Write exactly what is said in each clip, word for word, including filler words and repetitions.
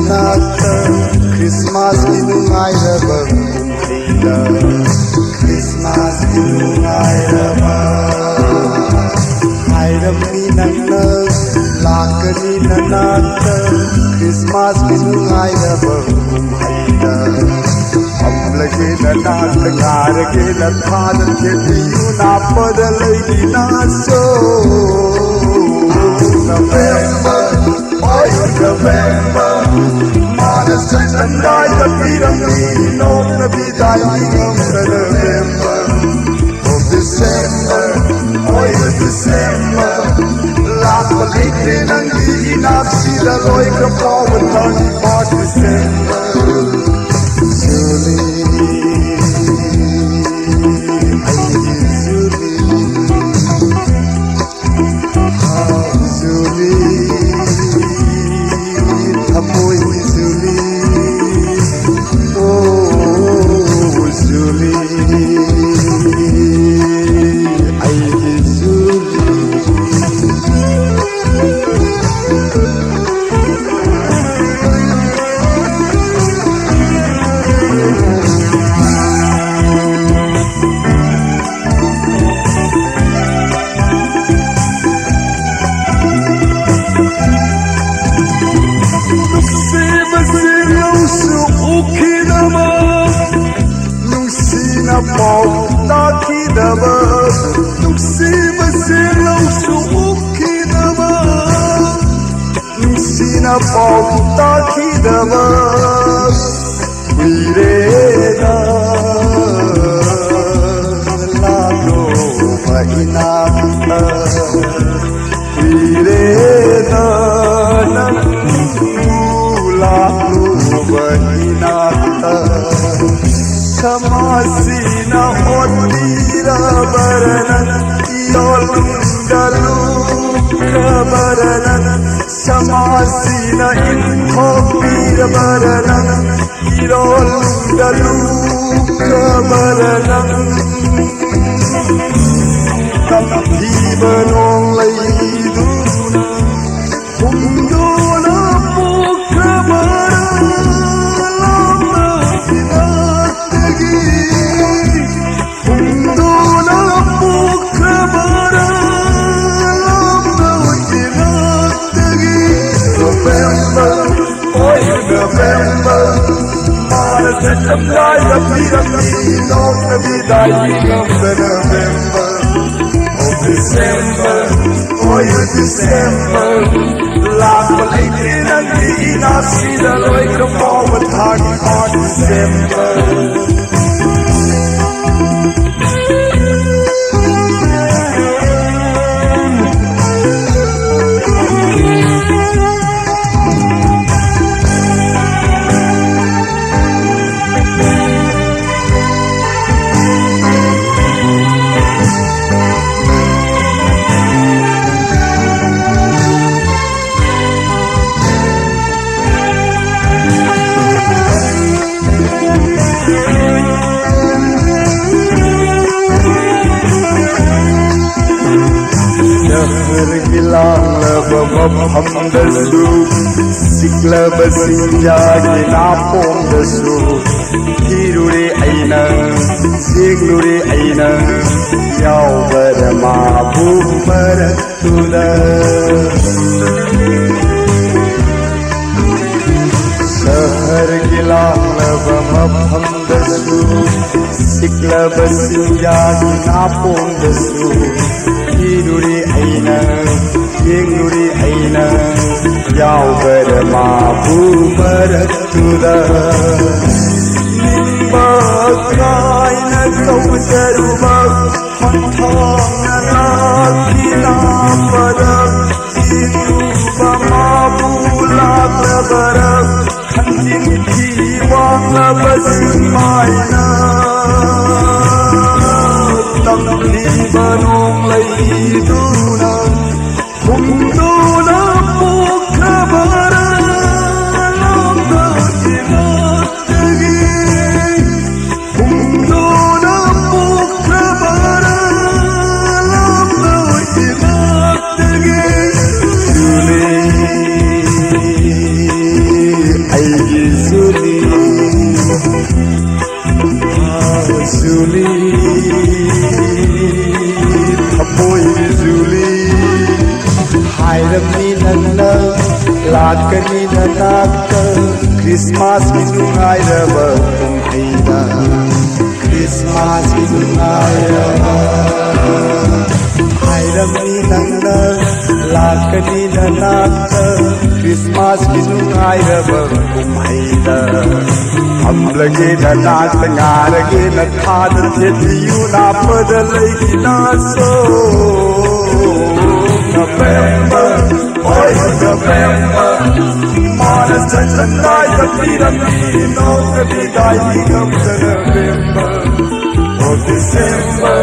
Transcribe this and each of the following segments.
ꯅꯥꯛꯇ ꯈ꯭ꯔꯤꯁꯃꯥꯁꯀꯤ ꯅꯨꯡꯉꯥꯏꯔꯕ ꯀꯨꯝꯍꯩꯗ, ꯈ꯭ꯔꯤꯁꯃꯥꯁꯀꯤ ꯅꯨꯡꯉꯥꯏꯔꯕ ꯍꯥꯏꯔꯝꯃꯤ ꯅꯪꯅ, ꯂꯥꯛꯀꯅꯤ ꯅꯅꯥꯛꯇ ꯈ꯭ꯔꯤꯁꯃꯥꯁꯀꯤ ꯅꯨꯡꯉꯥꯏꯔꯕ ꯀꯨꯝꯍꯩꯗ꯫ ꯐꯝꯂꯒꯦ ꯅꯅꯥꯛꯇ, ꯉꯥꯔꯒꯦ ꯅꯊꯥꯗ, ꯊꯦꯠꯄꯤꯌꯨ ꯅꯥꯞꯄꯗ ꯂꯩꯔꯤ ꯅꯥꯁꯣ꯫ November, ꯍꯣꯏ November, ꯃꯥꯅ ꯆꯠꯂꯝꯗꯥꯏꯗ ꯄꯤꯔꯝꯃꯤ ꯅꯣꯛꯅꯕꯤ ꯗꯥꯏꯅꯤꯡ ꯑꯃ November꯫ Oh December, ꯍꯣꯏ December, ꯂꯥꯛꯄ ꯂꯩꯇ꯭ꯔꯦ ꯅꯪꯒꯤ ꯏꯅꯥꯛꯁꯤꯗ ꯂꯣꯏꯈ꯭ꯔ ꯐꯥꯎꯕ ꯊꯥꯅꯤ ꯄꯥ December꯫ Julie, ꯑꯩꯒꯤ Julie꯫ ꯖꯨꯂꯤ, ꯊꯃꯣꯏꯒꯤ ꯖꯨꯂꯤ, ꯑꯣ ꯖꯨꯂꯤ, ꯑꯩꯒꯤ ꯖꯨꯂꯤ꯫ ꯅꯨꯡꯁꯤꯕꯁꯦ ꯂꯧꯁꯨ ꯎꯈꯤꯗꯕ, ꯅꯨꯡꯁꯤꯅ ꯄꯥꯎ ꯇꯥꯈꯤꯗꯕ, ꯅꯨꯡꯁꯤꯕꯁꯦ ꯂꯧꯁꯨ ꯎꯈꯤꯗꯕ, ꯅꯨꯡꯁꯤꯅ ꯄꯥꯎ ꯇꯥꯈꯤꯗꯕ ꯀꯨꯏꯔꯦꯗ ꯂꯥꯛꯂꯣꯕ ꯏꯅꯥꯛꯇ꯫ ꯀꯨꯏꯔꯦꯗ ꯅꯪꯕꯨ ꯂꯥꯛꯂꯣꯕ ꯏꯅꯥꯛꯇ꯫ ꯁꯃꯥꯖꯁꯤꯅ ꯑꯣꯠꯄꯤꯔꯕꯔ ꯅꯪ, ꯏꯌꯣꯜꯅꯨꯡꯗ ꯂꯨꯞꯈ꯭ꯔꯕꯔ ꯅꯪ, ꯁꯃꯥꯖꯁꯤꯅ ꯏꯟꯊꯣꯛꯄꯤꯔꯕꯔ ꯅꯪ, ꯏꯔꯣꯜꯅꯨꯡꯗ ꯂꯨꯞꯈ꯭ꯔꯕꯔ ꯅꯪ꯫ ꯇꯝꯊꯤꯕ ꯅꯣꯡꯂꯩꯗꯨꯅ ꯍꯨꯝꯗꯨꯅ ꯄꯨꯈ꯭ꯔꯕ ꯆꯠꯂꯝꯗꯥꯏꯗ ꯄꯤꯔꯝꯃꯤ ꯅꯣꯛꯇꯕꯤꯗ ꯌꯦꯡꯉꯝꯗꯅ member of December, for you December. ꯂꯥꯛꯄ ꯂꯩꯇ꯭ꯔꯦ ꯅꯪꯒꯤ ꯏꯅꯥꯛꯁꯤꯗ ꯂꯣꯏꯈ꯭ꯔ ꯐꯥꯎꯕ thirty-first December. ꯁꯍꯔꯒꯤ ꯂꯥꯡꯂꯕ ꯃꯐꯝꯗꯁꯨ, ꯁꯤꯛꯂꯕ ꯆꯤꯡꯌꯥꯒꯤ ꯅꯥꯄꯣꯝꯗꯁꯨ, ꯊꯤꯔꯨꯔꯦ ꯑꯩꯅ, ꯌꯦꯡꯂꯨꯔꯦ ꯑꯩꯅ, ꯌꯥꯎꯕꯔ ꯃꯥꯕꯨ ꯃꯔꯛꯇꯨꯗ꯫ ꯁꯍꯔꯒꯤ ꯂꯥꯡꯂꯕ ꯃꯐꯝꯗꯁꯨ, ꯁꯤꯛꯂꯕ ꯆꯤꯡꯌꯥꯒꯤ ꯅꯥꯄꯣꯝꯗꯁꯨ, ꯊꯤꯔꯨꯔꯦ ꯑꯩꯅ, ꯌꯦꯡꯂꯨꯔꯦ ꯑꯩꯅ, ꯌꯥꯎꯕꯔ ꯃꯥꯕꯨ ꯃꯔꯛꯇꯨꯗ꯫ ꯅꯤꯡꯕ ꯀꯥꯏꯅ ꯇꯧꯖꯔꯨꯕ ꯃꯊꯪꯅ ꯂꯥꯛꯈꯤꯅꯕꯗ, ꯏꯔꯨꯕ ꯃꯥꯕꯨ ꯂꯥꯛꯂꯕꯔ? ꯈꯟꯖꯤꯟꯈꯤ ꯋꯥꯡꯂꯕ ꯁꯨꯃꯥꯏꯅ, ꯇꯝꯂꯤꯕ ꯅꯣꯡꯂꯩꯗꯨꯅ ꯍꯨꯝꯗꯨꯅ ꯄꯣꯛꯈ꯭ꯔꯕꯔꯥ? ꯂꯥꯞꯅ ꯏꯅꯥꯛꯇꯒꯤ ꯍꯨꯝꯗꯨꯅ ꯄꯣꯛꯈ꯭ꯔꯕꯔꯥ? ꯂꯥꯞꯅ ꯏꯅꯥꯛꯇꯒꯤ ꯖꯨꯂꯤ, ꯑꯩꯒꯤ ꯖꯨꯂꯤ꯫ ꯖꯨꯂꯤ, ꯊꯃꯣꯏꯒꯤ ꯖꯨꯂꯤ, ꯍꯥꯏꯔꯝꯃꯤ ꯅꯪꯅ ꯂꯥꯛꯀꯅꯤ ꯅꯅꯥꯛꯇ, Christmas ꯀꯤ ꯅꯨꯡꯉꯥꯏꯔꯕ ꯀꯨꯝꯍꯩꯗ, Christmas ꯀꯤ ꯅꯨꯡꯉꯥꯏꯔꯕ ꯍꯥꯏꯔꯝꯃꯤ ꯅꯪꯅ, ꯂꯥꯛꯀꯅꯤ ꯅꯅꯥꯛꯇ Christmas ꯀꯤ ꯅꯨꯡꯉꯥꯏꯔꯕ ꯀꯨꯝꯍꯩꯗ꯫ ꯐꯝꯂꯒꯦ ꯅꯅꯥꯛꯇ, ꯉꯥꯔꯒꯦ ꯅꯊꯥꯗ, ꯊꯦꯠꯄꯤꯌꯨ ꯅꯥꯞꯄꯗ ꯂꯩꯒꯤ ꯅꯥꯁꯣ꯫ November, ꯍꯣꯏ November, ꯃꯥꯅ ꯆꯠꯂꯝꯗꯥꯏꯗ ꯄꯤꯔꯝꯃꯤ ꯅꯣꯛꯀꯗꯤ ꯗꯥꯏꯅꯤ ꯉꯝꯗ November꯫ Oh December,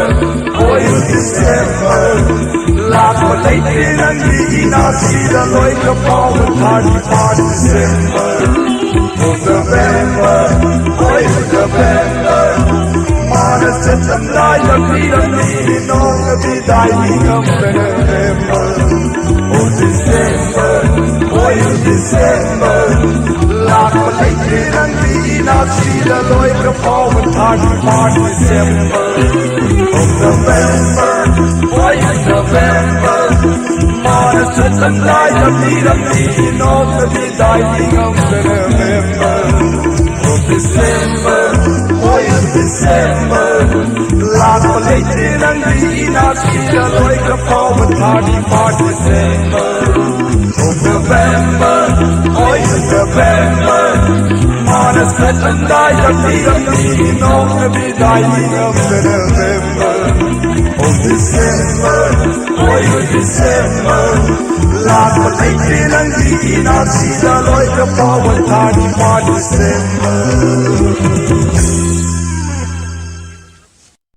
ꯍꯣꯏ December, ꯂꯥꯛꯄ ꯂꯩꯇꯦ ꯅꯪꯒꯤ ꯏꯅꯥꯛꯁꯤꯗ ꯂꯣꯏꯅ ꯐꯥꯎꯕ thirty first December꯫ Oh November, ꯍꯣꯏ November, ꯃꯥꯅ ꯆꯠꯂꯝꯗꯥꯏꯗ ꯄꯤꯔꯝꯃꯤ ꯅꯣꯛꯀꯗꯤ ꯗꯥꯏꯅꯤ ꯉꯝꯗ November꯫ Oh December, ꯍꯣꯏ December, ꯂꯥꯛꯄ ꯂꯩꯇꯦ ꯅꯪꯒꯤ ꯏꯅꯥꯛꯁꯤꯗ ꯂꯣꯏꯅ ꯐꯥꯎꯕ thirty first December꯫ Oh November, ꯍꯣꯏ November, ꯃꯥꯅ ꯆꯠꯂꯝꯗꯥꯏꯗ ꯄꯤꯔꯝꯃꯤ ꯅꯣꯛꯀꯗꯤ ꯗꯥꯏꯅꯤ ꯉꯝꯗ November꯫ Oh December, ꯍꯣꯏ December, ꯂꯥꯛꯄ ꯂꯩꯇꯦ ꯅꯪꯒꯤ ꯏꯅꯥꯛꯁꯤꯗ ꯂꯣꯏꯅ ꯐꯥꯎꯕ thirty first December꯫ Oh November, ꯍꯣꯏ November, ꯃꯥꯅ ꯆꯠꯂꯝꯗꯥꯏꯗ ꯄꯤꯔꯝꯃꯤ ꯅꯣꯛꯀꯗꯤ ꯗꯥꯏꯅꯤ ꯉꯝꯗ November꯫ Oh December, ꯍꯣꯏ December, ꯂꯥꯛꯄ ꯂꯩꯇꯦ ꯅꯪꯒꯤ ꯏꯅꯥꯛꯁꯤꯗ ꯂꯣꯏꯅ ꯐꯥꯎꯕ thirty first December꯫